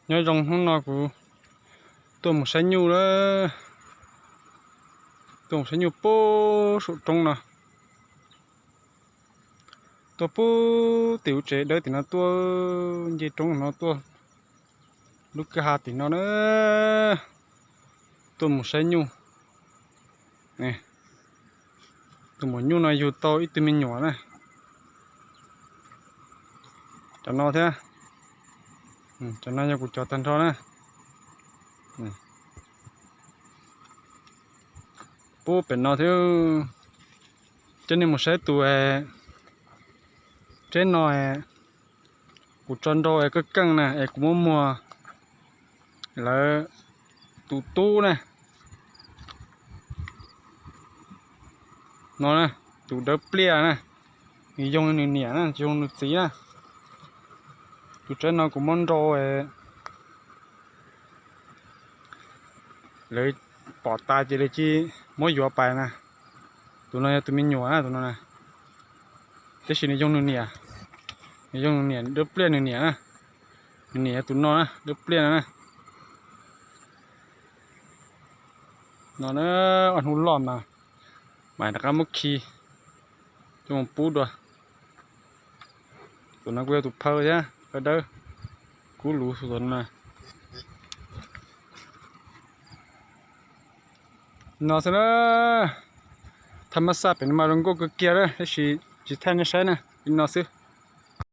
Nyob zoo, hnub no kuv tuaj mus saib nyuj lawm. Tuaj mus saib nyuj puag saum roob no. Tuaj puag tim lub tsev dawb tim no tuaj, nce roob no tuaj lub kwj ha tim no na. Tuaj mus saib nyuj. Tus maum nyuj no yug tau ib tug me nyuam na. Cov no thiab. Cov no yog kuv cov tag nrho na. Puag pem no thiab. Coj nej mus saib tus tsev no, kuv tso nrau es keej keej na es kuv muab muag lawv tus tub na. No na, tus dawb pliaj na, nws yoo nws niam na, tsis zoo nws txiv na. Tus tsev no kuv muab nrau, lawv pom tas ces lawv cia muab yuav pais na. Tus no yog tus me nyuam na, tus no na. Tiam sis nws yoo nws niam, nws yoo nws niam, dawb pliaj nws niam na. Nws niam yog tus no na, dawb pliaj no na. No na, ob hnub loj mas mam rov qab muab khi coj mus pub dua. Tus no kuj yog tus phaw thiab, phaw dawb, kub luv tus no. No xwb na, thaj mab xaj pem no mas zoo nkauj kawg kiag lawm, tab sis tsis thaij nej saib na, li no xwb.